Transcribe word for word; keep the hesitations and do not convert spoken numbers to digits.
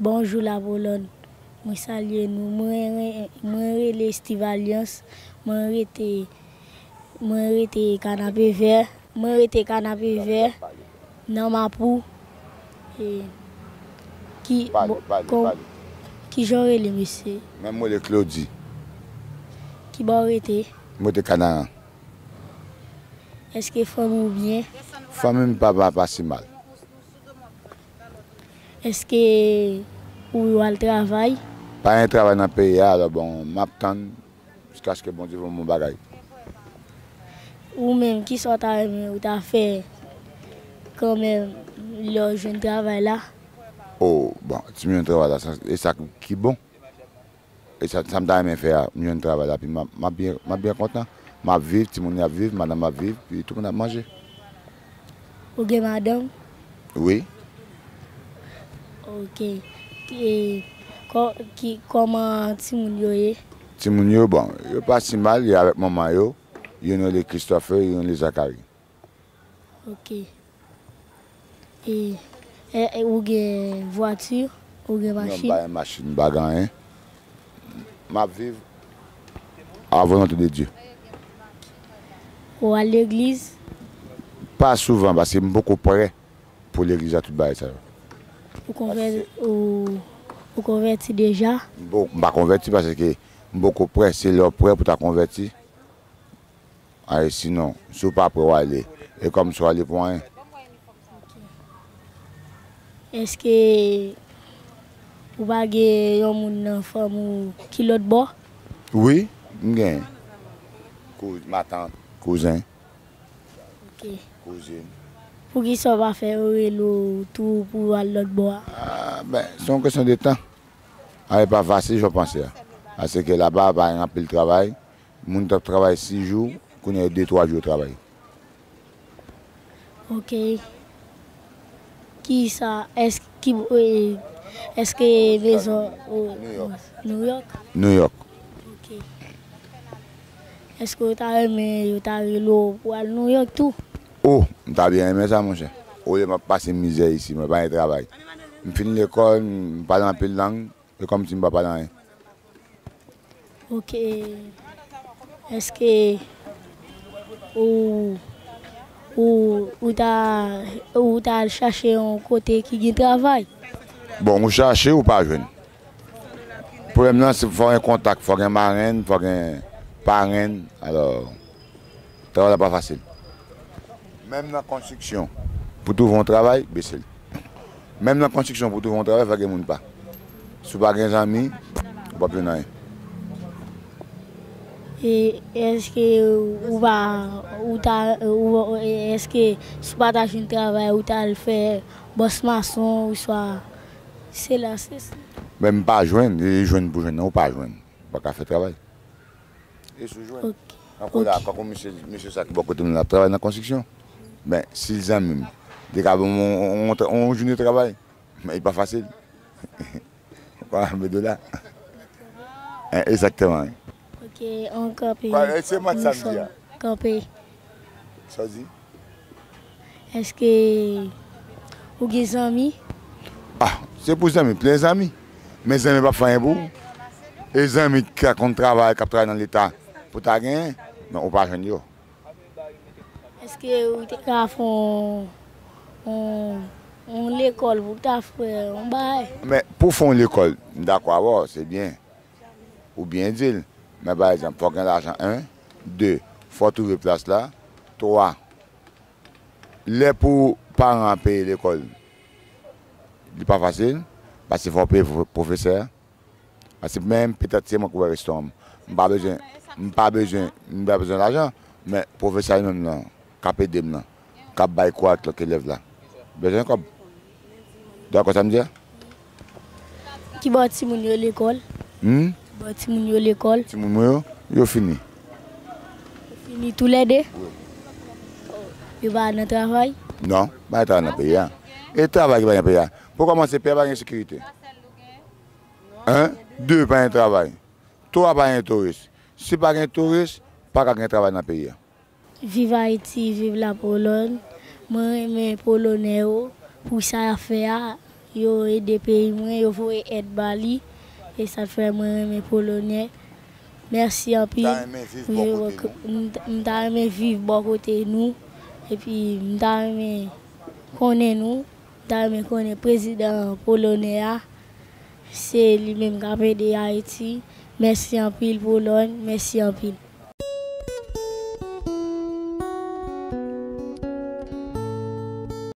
Bonjou Lapolòn. Mwen salye nou. Mwen, mwen rele Steve Alliance. Mwen rete, mwen rete Kanapevè. Mwen rete Kanapevè nan Mapou. E, ki, Pale, bon, pale, kon, pale. Kijan w rele, mesye? Men mwen rele Claudy. Ki bò w rete? Mwen rete Kanaran. Èske fanmi w byen? Fanmi m pa, pa, pa si mal. Èske ou al travay? Pa gen travay nan peyi a, alò bon, m ap tann jiskaske Bondye voye m yon bagay. Ou menm, kisa w ta renmen ou ta fè kanmenm lè w jwenn travay la? O, bon, si m jwenn travay la, sa, e sa ki bon. E sa, sa m ta renmen fè a, m jwenn travay la, pi m ap, m ap byen, m ap byen kontan. M ap viv, timoun yo ap viv, madanm ap viv, pi tout moun ap manje. Ou gen madanm? Wi. Ok. E, kò-, ki, kòman timoun yo ye? Timoun yo, bon, yo pa si mal, yo avèk manman yo. Youn rele Christopher, youn rele Zacharie. Ok. E, e, e ou gen vwati, ou gen machin? Non, m pa gen machin, m pa gen anyen. M ap viv a volonte de Dye. Ou al legliz? Pa souvan, paske m poko prè pou legliz a tout bagay sa yo. Ou konvè-, ou, ou konvèti deja? M po-, m pa konvèti paske m poko prè, se lè w prè pou ta konvèti. Ay, sinon, si w pa prè w ale, e kòmsi w ale pou anyen. Èske ou pa gen yon moun nan fanmi w ki lòt bò? Wi, m gen. Kou-, matant, kouzen. Ok. Kouzin. Poukisa w pa fè yo rele w tou pou w al lòt bò a? Ah, ben, se yon kesyon de tan. Ah, e pa fasil, jan w panse a. Paske laba, pa gen anpil travay. Moun t ap travay sis jou, kounye a de, twa jou yo travay. Ok. Kisa, èske, ki, e, èske mezon, o, New York. New York? New York. Ok. Èske w ta renmen yo ta rele w pou al New York tou? O, m ta byen renmen sa, monchè. Olye m ap pase mizè isi, mwen pa gen travay. M fin lekòl, m pale anpil lang, e kòmsi m pa pale anyen. Ok. Èske ou, ou, ou ta, ou ta al chache yon kote ki gen travay? Bon, ou chache, ou pa jwenn. Pwoblèm nan, se fò gen kontak, fò gen marenn, fò gen parenn. Alò, travay la pa fasil. Menm nan konstriksyon, pou twouve yon travay, bese l. Menm nan konstriksyon, pou twouve yon travay, fò gen moun pa. Si w pa gen zanmi, ou p ap jwenn anyen. E èske ou pa, ou ta, ou, èske si w pa ta jwenn travay, ou ta al fè bòs mason, oswa sela, sesi? Men m pa jwenn, e jwenn pou jwenn nan, ou pa jwenn. Ou pa ka fè travay. E si w jwenn. Ok. Ankò la, ok. Kankou misye, misye sa ki bò kote m la, ap travay nan konstriksyon. Men, si l zanmi m, li ka ban m yon, yon, yon, yon jounen travay. Men, li pa fasil. Ou pa anbe dola. Hein, egzakteman, wi. Ok, on kanpe. Kwa, e se mwen sa m di a. Kanpe. Sa w di? Èske ou gen zanmi? Ah, se pou zanmi, plen zanmi. Men zanmi p ap fè anyen pou ou. E zanmi k ap konn travay, k ap travay nan Leta, pou ta genyen, men ou pa jwenn yo. Èske ou te ka fè yon, yon, yon lekòl pou ta fè yon bagay? Men pou fè yon lekòl, m dakò avè w, se byen. Ou byen di l. Men pa egzanp, fò gen lajan, en. De, fò twouve plas la. Twa, lè pou paran an peye lekòl, li pa fasil, paske fò w peye pwo-, pwofesè a. Paske menm petèt se mwen k ouvè restoran m. M pa bezwen, m pa bezwen, m pa bezwen lajan, men pwofesè a li menm nan, k ap ede m nan, k ap bay kou ak lòt elèv la. Bezwen kòb. Dakò sa m di a? Kibò timoun yo lekòl? Hmm? Kibò timoun yo lekòl? Timoun mwen yo, yo fini. Yo fini toulède? Wi. Yo pa nan travay? Non, pa gen travay nan peyi a. E travay ki pa gen peyi a. Pou kòmanse, peyi a pa gen sekirite. En, de, pa gen travay. Twa, pa gen touris. Si pa gen touris, pa ka gen travay nan peyi a. Viv Ayiti, viv Lapolòn. Mwen renmen Polonè yo pou sa y ap fè a. Yo ede peyi mwen, yo voye èd ba li. E sa fè mwen renmen Polonè. Mèsi anpil. M ta renmen viv bò kote nou. M ta renmen viv bò kote nou. Epi m ta renmen konnen nou. M ta renmen konnen prezidan Polonè a. Se li menm k ap ede Ayiti. Mèsi anpil, Polòn. Mèsi anpil.